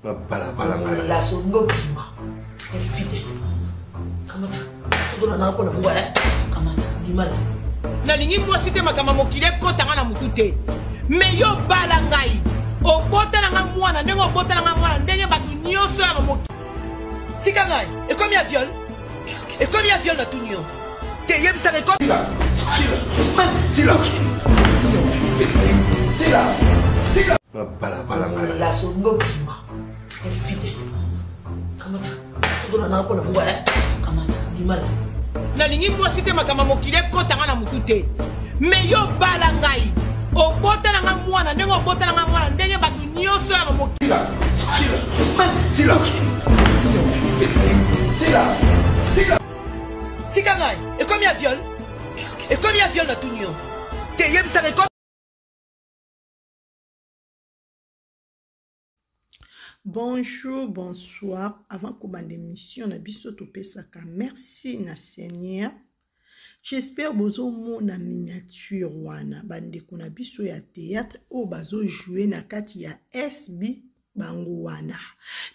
Babalabala olingi obima infidèle kamata sozolandaka mpo na bongo eh? Kamata bima na Nalingi mwasi te, makambo ya mokili ekota nga na mutu te. Me yo bala ngai, obota na nga mwana ndenge obota na nga mwana ndenge bato nyonso ya mokili. Tika ngai, ekomi ya viol, ekomi ya viol na tuni yo te, yebisaka ekomi. Sila, Sila, Sila, Sila. Babalabala Laso olingi obima infidèle kamata sozolandaka mpo na bongo eh? Kamata bima na Nalingi mwasi te, makambo ya mokili ekota nga na mutu te. Me yo bala ngai, obota na nga mwana ndenge obota na nga mwana ndenge bato nyonso ya mokili. Sila, Sila, Sila, Sila. Tika ngai, ekomi ya viol, ekomi ya viol na tuni yo te, yebisaka ekomi. Bonjour, bonsoir. Avant kobanda émission na biso, topesaka merci na Seigneur. J'espère bozomona miniature wana, bandeko na biso ya théâtre oyo bazojoue na kati ya SB, bango wana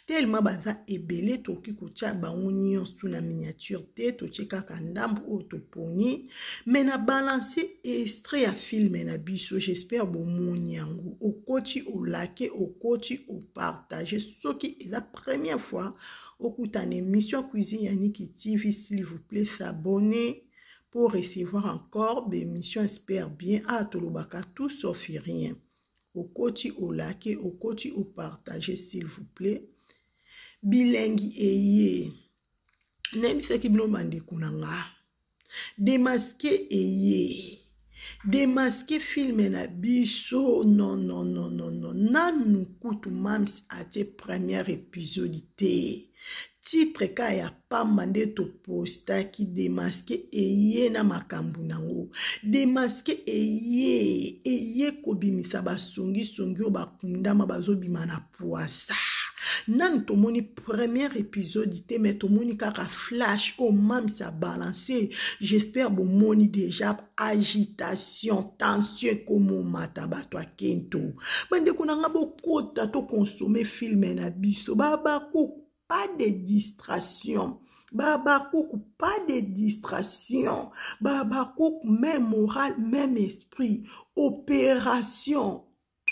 tellement baza ebele, tokoki kotia bango nyonso na miniature te, totie kaka ndambo oyo toponi. Me na balance extrait ya filme na biso, j'espère bomoni yango. Okoti olake, okoti opartage. Soki eza première fois okutana émission Cuisine ya Niki TV, s'il vous plaît s'abonner pour recevoir encore bémission. Espère bien ah tolobaka tout sauf rien. Okoti olake, okoti opartage, s'il vous plaît. Bilengi eye, nayebisaki bino bandeko na nga, demaske eye, demaske filme na biso. Non, non, non, non, non, nanu kutu mams atie première épisode te, titre ka ya pamba nde topostaki. Demaske eye na makambo nango, demaske eye, eye kobimisa basongisongi oyo bakundama, bazobima na pwasa. Nanu tomoni première épisode te, mais tomoni kaka flash oyo mams a balance. J'espère bomoni déjà agitation, tension ekomomata. Bato akento, bandeko na nga, bokota tokonsome filme na biso. Babakuku, pas de distraction. Babakuku, pas de distraction. Babakuku, même moral, même esprit. Opération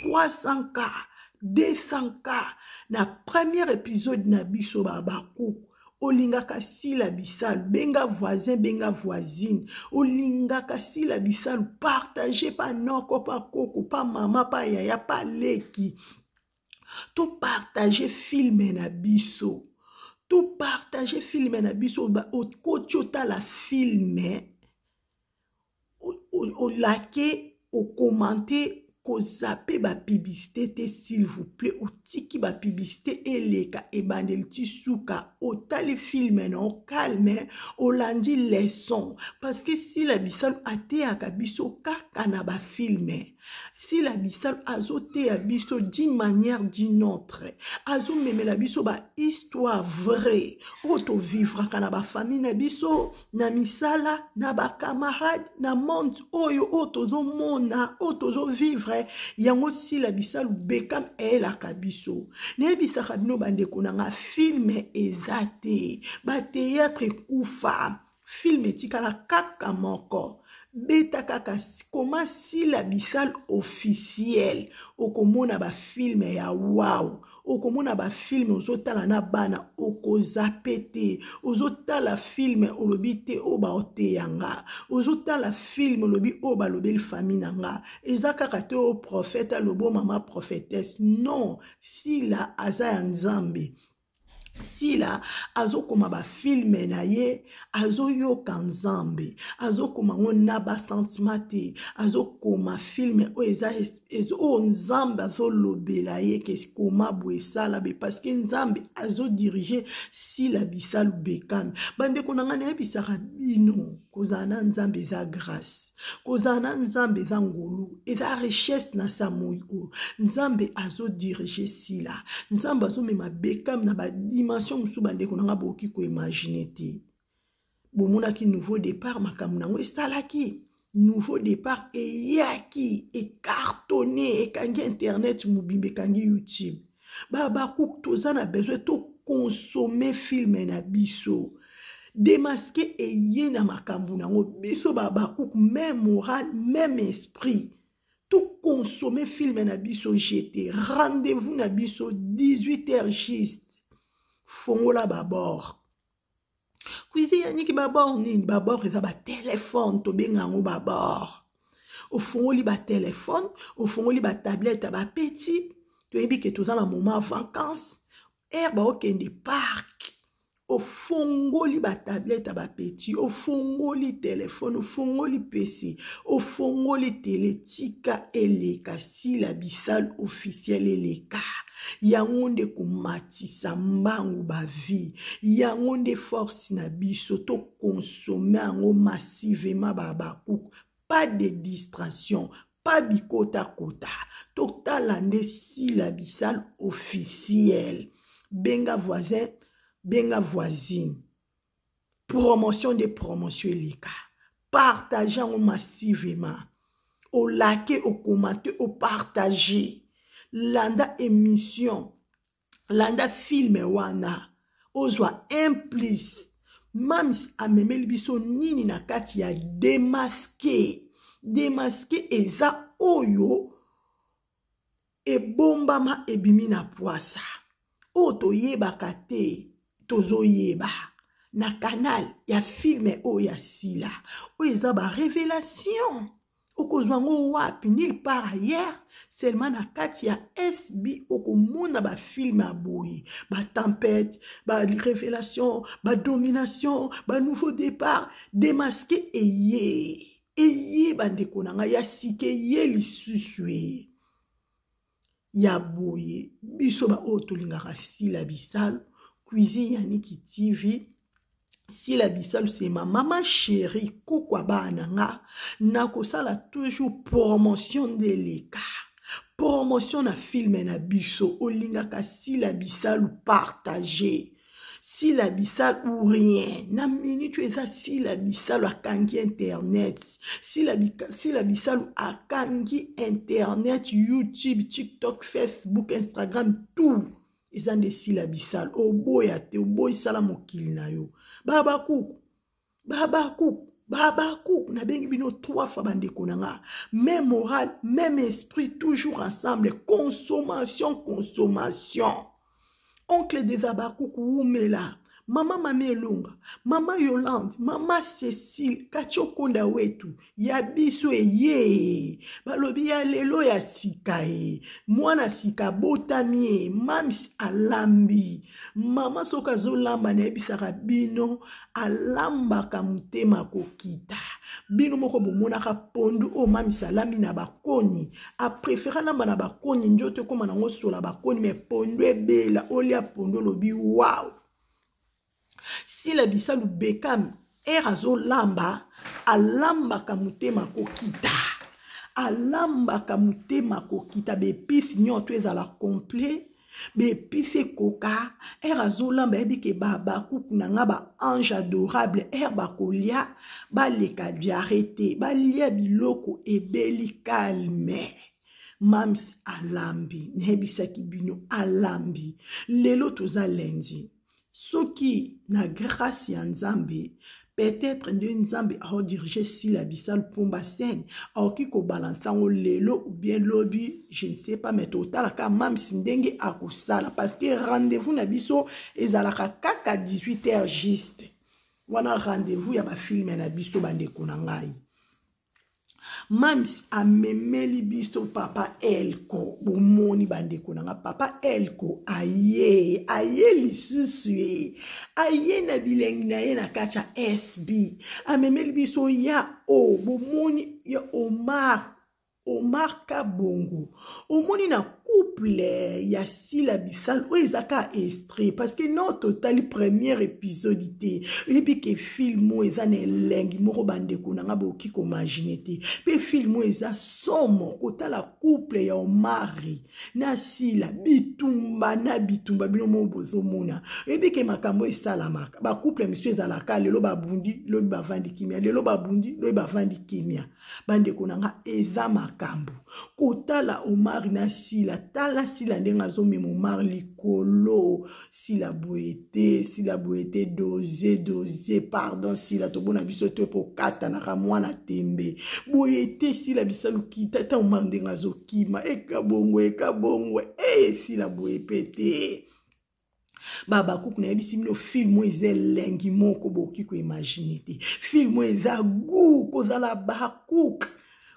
300K, 200K na premier épisode na biso. Babakuku, olingaka Sila Bisalu, benga voisin, benga voisine. Olingaka Sila Bisalu, partage pa noko, pa koko, pa mama, pa yaya, pa leki. Topartage filme na biso, topartage filme na biso. Okoti otala filme, olake, okomante, kozape bapublicité te, s'il vous plaît. Otiki bapublicité eleka ebandeli ti suka, otali filme na ocalme, olandi leçon, parce que Sila Bisalu ateyaka biso kaka na bafilme. Sila Bisalu azoteya biso d'une manière d'une autre, azomemela biso bahistoire vrai oyo tovivraka na bafamille na biso, na misala, na bacamarade, na monde oyo oyo tozomona, oyo tozovivre yango. Sila Bisalu Bekam eyelaka biso. Nayebisaka bino bandeko na nga, filme eza te, bateatre ekufa, filme etikala kaka moko. Beta kaka koma Sila Bisalu officiel, okomona bafilme ya wow, okomona bafilme ozotala na bana, okozape te. Ozotala filme, olobi te oyo baoteya nga. Ozotala filme, olobi oyo balobeli famille na nga. Eza kaka te oyo prophète alobi, mama prophétesse. Non, Sila aza ya Nzambe. Sila azokoma bafilme na ye, azoyoka Nzambe, azokoma ngo na basentiment te. Azokoma filme oyo eza oyo Nzambe azolobela ye ke koma boye, esala be, parce que Nzambe azodirige Sila Bisalu Bekami. Bandeko na ngai, nayebisaka bino, kozala na Nzambe eza grâce, kozala na Nzambe eza ngolu, eza richesse na sa moi oyo. Nzambe azodirige Sila, Nzambe azomema Bekam na badimension mosusu bandeko na ngai bokoki koimagine te. Bomonaki nouveau départ, makambo nango esalaki. Nouveau départ eyaki ecartonne, ekangi internet mobimba, ekangi YouTube. Babakuku, toza na besoin tokonsome filme na biso. Demaske eye na makambo nango, biso babakuku, même moral, même esprit, tokonsome filme na biso. Jete rendez-vous na biso 18 heures juste. Fongola babord cuisine yaniki. Babord nini? Babord eza batelefone, tobenga yango babord. Ofongoli batelefone, ofongoli batablette ya bapeti. Toyebi ke toza na moment vacance, heure baokende park. Ofongoli batablette ya bapeti, ofongoli telefone, ofongoli pc, ofongoli tele, tika eleka. Sila Bisal officiel eleka. Yango nde komatisa mbangu bavie, yango nde force na biso. Tokonsome yango massivement, babakuku. Pas de distraction, pas bikotakota. Totala nde Sila Bisal officiel. Benga voisin, benga voisine. Promotion nde promotion eleka. Partage yango massivement, olake, okomante, opartage. Landa émission, landa filme wana, ozwa un plus. Mams amemeli biso nini na kati ya Demaske? Demaske eza oyo ebombama, ebimi na pwasa. Oyo toyebaka te, tozoyeba na canal ya filme oyo ya Sila. Oyo eza barévélation, okozwa yango wapi? Nulle part ailleurs, seulement na kati ya SB okomona bafilme ya boye: batempête, barévélation, badomination, banouveau départ. Demaske eye, eye bandeko na ngai, ya sika eye lisusu eye ya boye. Biso baoyo tolingaka Sila Bisalo, Cuisine Yaniki TV, Sila Bisalu c'est ma mama chérie, kokwa bana nga. Nakosala toujours promotion nde eleka, promotion na filme na biso. Olingaka Sila Bisalu, partage. Sila Bisalu ou rien. Na minute oyo eza Sila Bisalu akangi internet. Sila, Sila Bisalu akangi internet, YouTube, TikTok, Facebook, Instagram, tout eza nde Sila Bisalu. Oboya te, oboyisala mokili na yo. Babakuku, babakuku, babakuku, nabengi bino trois fois, bandeko na nga. Même moral, même esprit, toujours ensemble. Consommation, consommation. Oncle des abakuku, wumela. Mama Mami Elonga, mama Yolande, mama Cécile Katiokonda wetu ya biso eye. Balobi ya lelo ya sika ye, mwana sika abotami ye. Mams alambi. Mama soki azolamba, nayebisaka bino, alambaka motema kokita. Bino moko bomonaka pondu oyo mams alambi na bakoni. Aprefere alamba na bakoni, nzoto ekóma nango sola bakoni, me pondu ebela. Olia pondu, olobi wow. Sila Bisalu Bekam ere azolamba, alambaka motema kokita, alambaka motema kokita. Baepise nyonso ezala complet, baepise ekoka. Ere azolamba, yebi ke bakuku na nga, baange adorable, ere bakolia, baleka diare te, balia biloko ebeli calme. Mams alambi, nayebisaki bino alambi. Lelo toza lundi. Soki na grâce ya Nzambe, peut-être nde Nzambe aodirige Sila Bisalu Pumba scène, aoki kobalansa yango lelo ou bien lobi, je ne sais pas, mais totalaka mams ndenge akosala, parce que rendez-vous na biso ezalaka kaka 18 heures juste. Wana rendez-vous ya bafilme na biso, bandeko na ngai. Mams amemeli biso papa Elko. Bomoni, bandeko na nga, papa Elko aye, aye lisusu ye, aye na bilengi na ye na kati ya SB. Amemeli biso ya o, bomoni ya Omar, Omar Kabongo. Omoni na couple ya Sila Bisal oyo eza kaka extrait, parce que non, totali première épisode te. Oyebi ke film oyo eza na elengi moko, bandeko na nga, bokoki koimagine te. Mpe film oyo eza somo kotala couple ya Omari na Sila, bitumba na bitumba. Bino moko bozomona. Oyebi ke makambo esalamaka, bacouple misu ezalaka lelo babundi, lobi bavandi kimia, lelo babundi, lobi bavandi kimia. Bandeko na nga, eza makambo kotala Omari na Sila. Tala Sila ndenge azomema Omar likolo. Sila boye te, Sila boye te, dose dose, pardon Sila, tobona biso te po katanaka mwana tembe. Boye te Sila bisalu kita ta Omar ndenge azokima ekabongwe ekabongwe. Eh Sila boye pe te. Babakuku nayebisi bino film oyo eza elengi moko bokoki koimagine te. Film oyo eza gout kozala bakuk.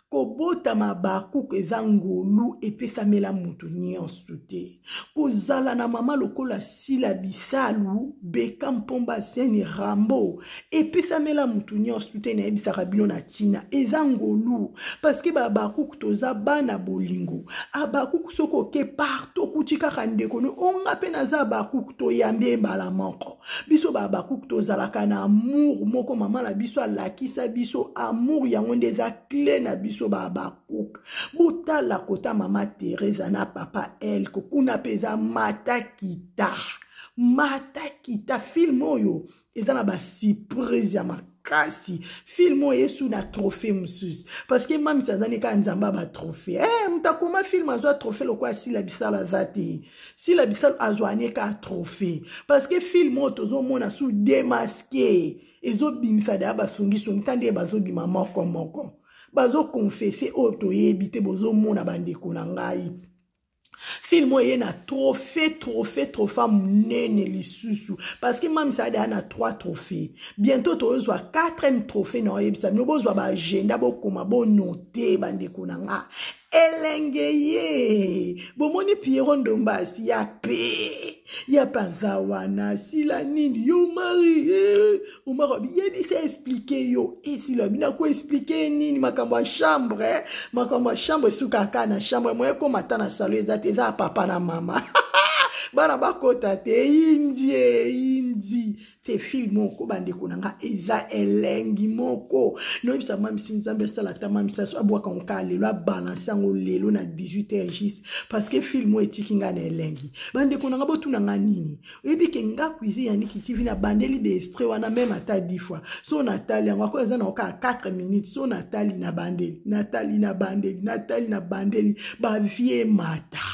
Kobotama Habakuk eza ngolu epesamela mutu nionso te. Kozala na mama lokola Sila Bisalu, Beckham Mpomba Seni Rambo epesamela mutu nionso te nayebisaka bino na tina eza ngolu parce que ba Habakuk toza bana bolingo. Habakuk soki oke partout okuti kaka ndeko no onga pe naza Habakuk toyambi ye mbala moko. Biso ba Habakuk tozalaka na amour moko mama na biso alakisa biso amour yango nde eza clé na biso ba Habakuk. Botala kota mama Teresa na papa Elko kuna pe eza mata kita. Mata kita film oyo eza na ba surprise ya makasi. Film oyo esu na trophée mosusu parce que mamisa aza ne kaka nzambe ya ba trophée. Eh, moto akoma film azwa trophée lokola Sila Bisala aza te. Sila Bisalu azwa ne kaka trophée parce que film oyo tozomona su démasqué ezobimisa deya basongisongi ta nde bazobima moko moko bazokonfese oyo toyebi te bozomona bandeko na ngai film oyo eye na trophée trophée trophée monene lisusu parce que mamisa adeya na 3 trophée bientôt tozwa 4e trophée na oyebisa bino bozwa baagenda bokoma bonote bandeko na nga elenge ye bomoni piero ndombasi ya pe ya pe aza wana sila nini yo mari eh, omar abi yebisa explike yo esila eh, bino akoexplike nini makambo ya chambre eh? makambo ya chambre esukaka na chambre moye ekoma ata na salo eza te eza ya papa na mama bana bakota te eyindi eyindi te film moko bandeko na nga eza elengi moko noyebisa mamisi nzambe asala ata mamisi aso abwaka yango kaka lelo abalanse yango lelo na 18 heures juste parce que film oyo etiki nga na elengi bandeko na nga botuna nga nini oyebi ke nga cuisine ya niki tv na bandeli baestre wana meme ata 10 fois so natali yango ako eza na kaka 4 minutes so natali na bandeli natali na bandeli natali na bandeli bavie mata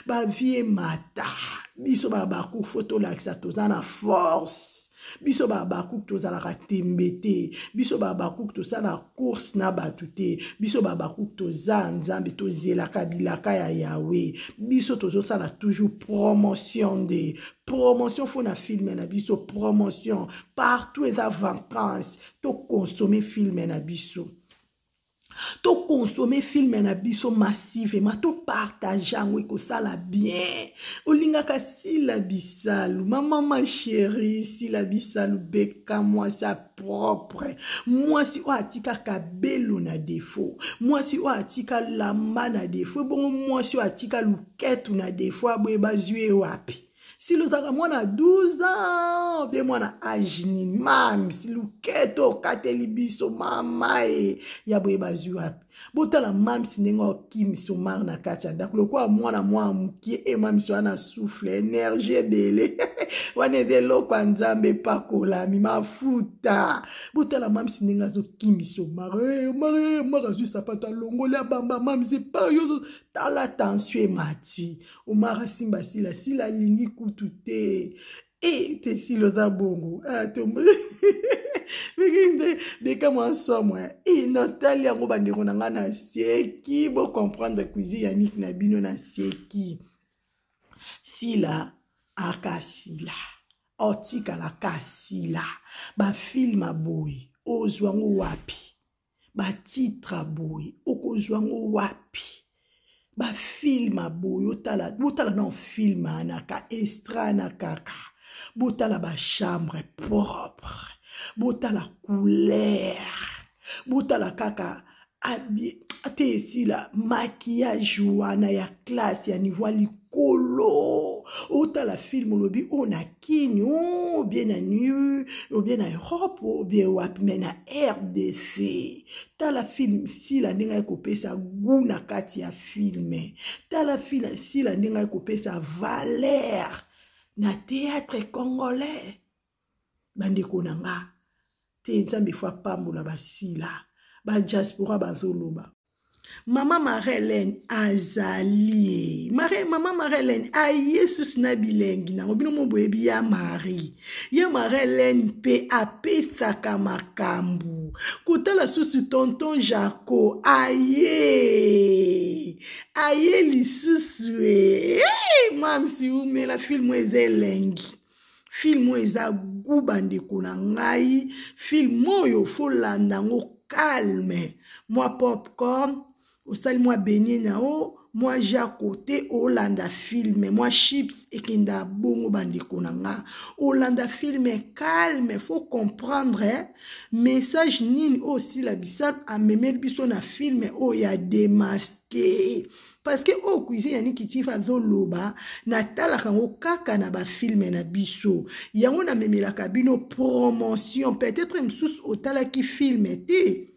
bavie mata biso ba Habakkuk fo tolakisa toza na force biso ba Habakkuk tozalaka tembe te biso ba Habakkuk tosala course na bato te biso ba Habakkuk toza nzambe tozelaka bilaka ya Yahweh biso tozosala toujours promotion nde promotion fo na filme na biso promotion partout eza vacance tokonsome filme na biso to consommer film na biso massivement to partage yango ekosala bien olingaka sila bisalu ma mama chérie sila bisalu beka mwasi ya propre mwasi oyo atika kabelo na defaut mwasi oyo atika lamba na defaut ebongo mwasi oyo atika luketu na defaut aboye bazwi ye wapi sila ozalaka mwana 12 ans bie mwana age nini mams luketo okateli biso mama e ya boye bazwi wapi botala mams ndenge okimisa omar na kati ya ndako lokola mwana mwa mokie e mams wana souffle energie ebele wana eza eloko ya nzambe epakolami mafuta botala mams ndenge azokimisa omar eh, omar eh, omar azwi sapato alongoli abamba mams epai tala tension emati Omar asimba sila sila alingi kutu te e te sila oza bongo ah, nde beka mwa somo e natali yango bandeko na ngai naseki bocomprendre cuisine ya niki na bino naseki sila akasila otikala kasila bafilme boye ozwa yango wapi ba titre boye okozwa yango wapi ba film boye otala botala na film na ka extra na kaka botala ba chambre propre botala couleur botala kaka ate esila maquillage wana ya classe ya niveau ya likolo otala film olobi oyo na kini o bien na new o bien na europe o bien wapi me na rdc tala film sila ndenge aye kopesa gout na kati ya filme tala sila ndenge aye kopesa valeur na théâtre congolais bandeko na nga te nzambe fo apambola basila badiaspora bazoloba. Mama Marie-Hélène azali. Marie, mama Marie-Hélène aye susu na bilengi nango bino mo boyebi ya Marie. Ya Marie-Hélène mpe apesaka makambo. Kotala susu tonton Jaco aye. Aye lisusu e. Hey, mamsi umela film eza elengi. Film oyo eza gout bandeko na ngai. Film oyo folanda yango calme. Mwa popcorn, osali mwa beignet na yo, mwa jus à côté, olanda film, mwa chips ekenda bongo bandeko na nga. Olanda film calme, faut comprendre eh? Message nini oyo Sila Bisalu amemeli biso na film oyo ya démasqué. Parce que oyo cuisine ya Niki Tiva azoloba, natalaka yango kaka na bafilme na biso. Yango namemelaka bino promotion. Peut-être mosusu otalaki filme te,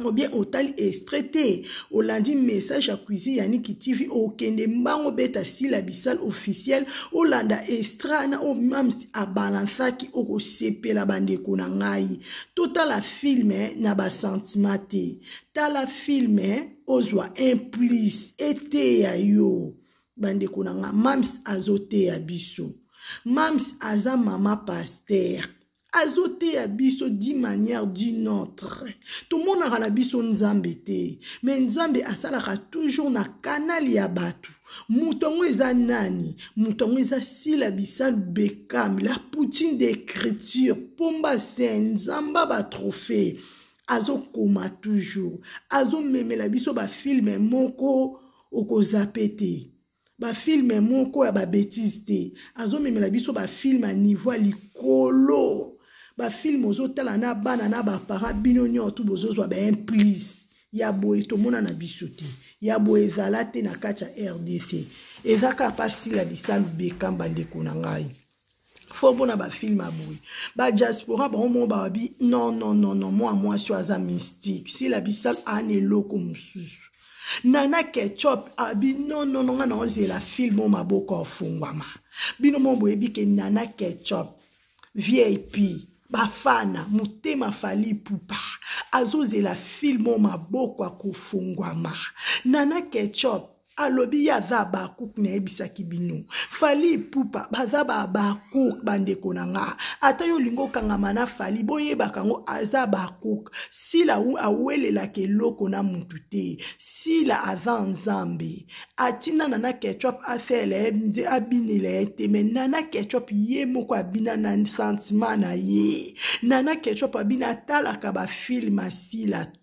ou bien otali extrait te, olandi message ya cuisine ya Niki TV, okende mbango beta Sila Bisalu officiel, olanda extrait na oyo mams abalansaki, okosepela bandeko na ngai. Totala filme na ba sentiment te. Tala filme ozwa un plus eteya yo bandeko na nga. Mams azoteya biso. Mams aza mama pasteur, azoteya biso d'une manière d'une autre. Tomonaka na biso Nzambe te, mais Nzambe asalaka toujours na canal ya bato. Moto yango eza nani? Moto yango eza Sila Bisalu Beckham, la poutine d'écriture, pomba se Nzamba ba trophée. Azokoma toujours, azomemela biso ba filme moko okozape te, ba filme moko ya ba bêtise te. Azomemela biso ba filme ya niveau ya likolo, ba filme ozotala na bana na ba parents bino nyonso bozozwa ba un plus ya boye tomona na biso te, ya boye ezala te na kati ya RDC. Eza kaka pa Sila Bisalu Beckham bandeko na ngai. Fo mpona ba film ya boye ba diaspora bango moko babi non non non non, mwa mwasi oyo aza mystique. Sila Bisalu ana eloko mosusu. Nana Ketchup abi non non non, nga na ozela film oyo maboko afungwama. Bino moko boyebi ke Nana Ketchup VIP bafana motema Fally Ipupa azozela film oyo maboko akofungwama. Nana Ketchup alobi ye aza Habacuc, nayebisaki bino Fally Ipupa baza ba Habacuc bandeko na nga. Ata yo olingi okangama na Fally, boyebaka yango aza Habacuc. Sila awelelaka eloko na mutu te. Sila aza Nzambe, atina Nana Ketchup asala ye nze abinela ye te, mais Nana Ketchup ye moko abina na sentiment na ye. Nana Ketchup abina atalaka ba film ya Sila tout.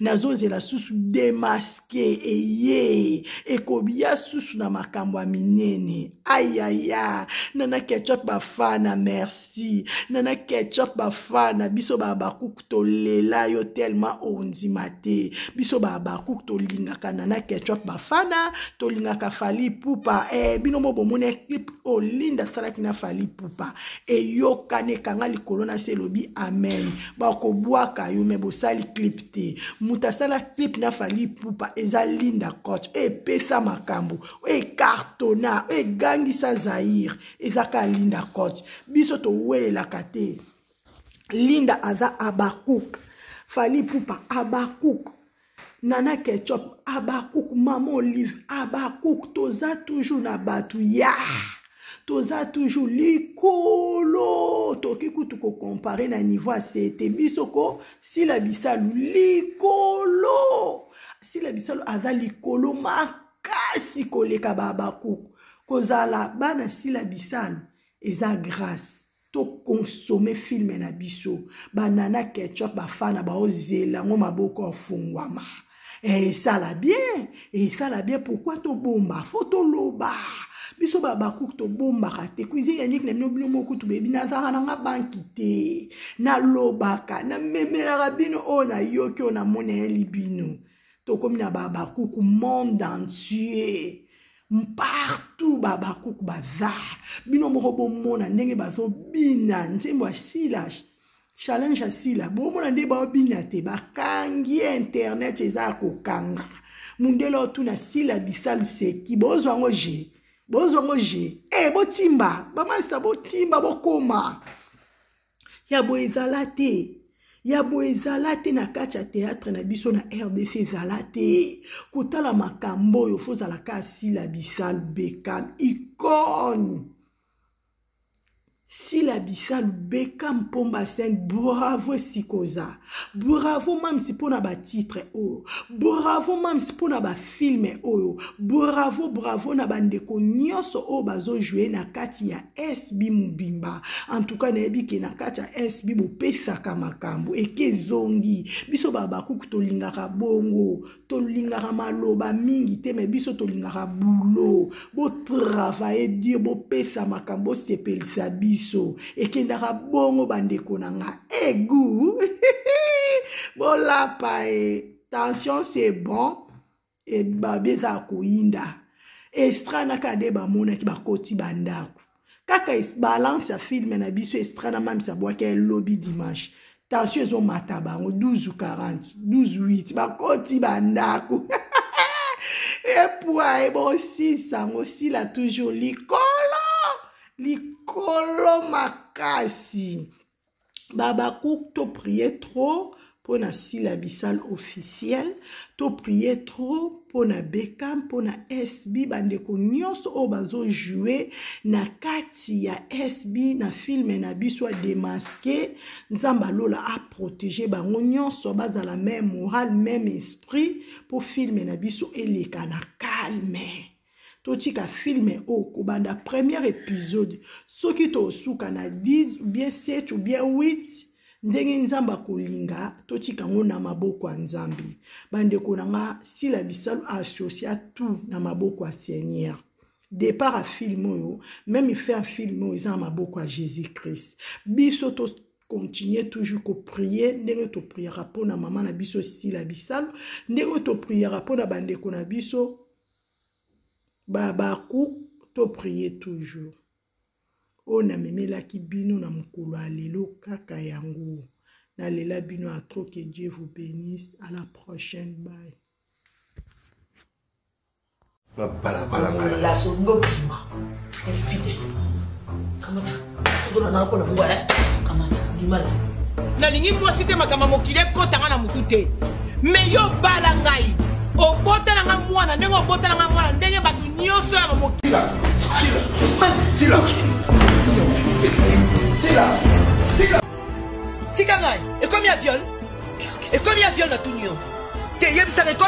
Nazozela susu démasqué eye ekobia susu na makambo ya minene. Ayaya Nana Ketchup bafana, merci Nana Ketchup bafana. Biso ba Habacuc tolela yo tellement ondima te. Biso ba Habacuc tolingaka Nana Ketchup bafana, tolingaka Fally Ipupa. Bino mo bomoni clip olinda salaki na Fally Ipupa eyokani ekanga likolo na se elobi amen. Bakobwaka yo me bosali clip te. Moto asala clip na Fally Ipupa eza Linda Coach, epesa makambo, ekartona, egangisa Zaire, eza ka Linda Coach. Biso towelelaka te. Linda aza Habacuc, Fally Ipupa Habacuc, Nana Ketchup Habacuc, Mama Olive Habacuc. Toza toujours na bato ya, toza toujours likolo. Toki kutu kocompare na niveau ya se te. Biso ko Sila Bisalu likolo. Sila Bisalu aza likolo makasi koleka ba Habacuc. Kozala bana Sila Bisalu eza grâce. To consommer film na biso. Ba Nana Ketchup bafana baozela ngo maboko afungwama. Esala bien, esala bien. Pourquoi tobomba? Faut toloba. Biso ba Habacuc tobombaka te. Cuisine ya Nick na bino bino moko kutu bebi nazalaka na nga banki te. Nalobaka, namemelaka bino oyo nayoki oyo namoneli bino. Tokomi na ba Habacuc monde entier. Partout ba Habacuc baza. Bino moko bomona ndenge bazobina nzembo ya Sila, challenge ya Sila. Bomona nde baobina te, bakangi internet eza ya kokanga. Mundele otuna Sila Bisalu seki, bozwa yango je, bozwa yango je. Botimba, bamasta botimba bokoma. Ya boye ezala te. Ya boye ezala te na kati ya théâtre na biso na RDC, ezala te. Kotala makambo oyo, fo ozala ka Sila Bisalu Bekam icône. Sila Bisalu Bekam Pomba Scène, bravo esikoza. Bravo Mamsi mpona ba titre oyo. Bravo Mamsi mpona ba film oyo. Bravo, bravo na bandeko nyonso oyo bazo jouer na kati ya SB mobimba. En tout cas nayebi ke na kati ya SB bopesaka makambo eke ezongi. Biso ba bakuku tolingaka bongo, tolingaka maloba mingi te, mais biso tolingaka boulot. Bo travailler dur, bopesa makambo, bosepelisa biso. Ekendaka bongo bandeko na nga. Egu bolapa e tension c'est bon. E babi eza koyinda. Extra na kade bamonaki bakoti bandako. Kaka balance ya film na biso extra na mamisa bwaki lobi dimanche. Tension ezomata bango 12:40, 12:08 bakoti bandako. Epwa ebosisa ngo sila toujours likolo, likolo makasi. Babakouk to prier trop pona Sila Bisalu officiel, to prier trop pona Bekam, pona SB, bandeko nyonso oyo bazo jouer na kati ya SB na film na biso ya démasqué. Nzambe alola a protéger bango nyonso, bazala même moral, même esprit po film na biso eleka na calme. Totika film oyo kobanda premier épisode soki tosuka na 10 ou bien 7 ou bien 8, ndenge Nzambe akolinga, totika ngo na maboko ya Nzambe. Bandeko na nga, Sila Bisalu associa tout na maboko ya Seigneur. Départ à film oyo, même fin film oyo eza na maboko ya Jésus-Christ. Biso to continuer toujours ko prier ndenge to priera pona mama na biso Sila Bisalu, ndenge to priera pona bandeko na biso babaku, to prier toujours. Oyo namemelaki bino na mokolo ya lelo kaka yango. Nalela bino à trop, que Dieu vous bénisse. À la prochaine, bye. Laso ngobima infidèle. Kamata. Sozo na mpona bongo eh. Kamata bima la. Nalingi mwasi te, makambo mokili ekotanga na mutu te. Me yo bala ngai, obota na nga mwana ndenge obota na nga mwana ndenge bato nyonso ya mokili. Sila, Sila, Sila, Sila. Tika ngai, ekomi ya viol. Ekomi ya viol na tuni yo. Te yebisaka ekomi.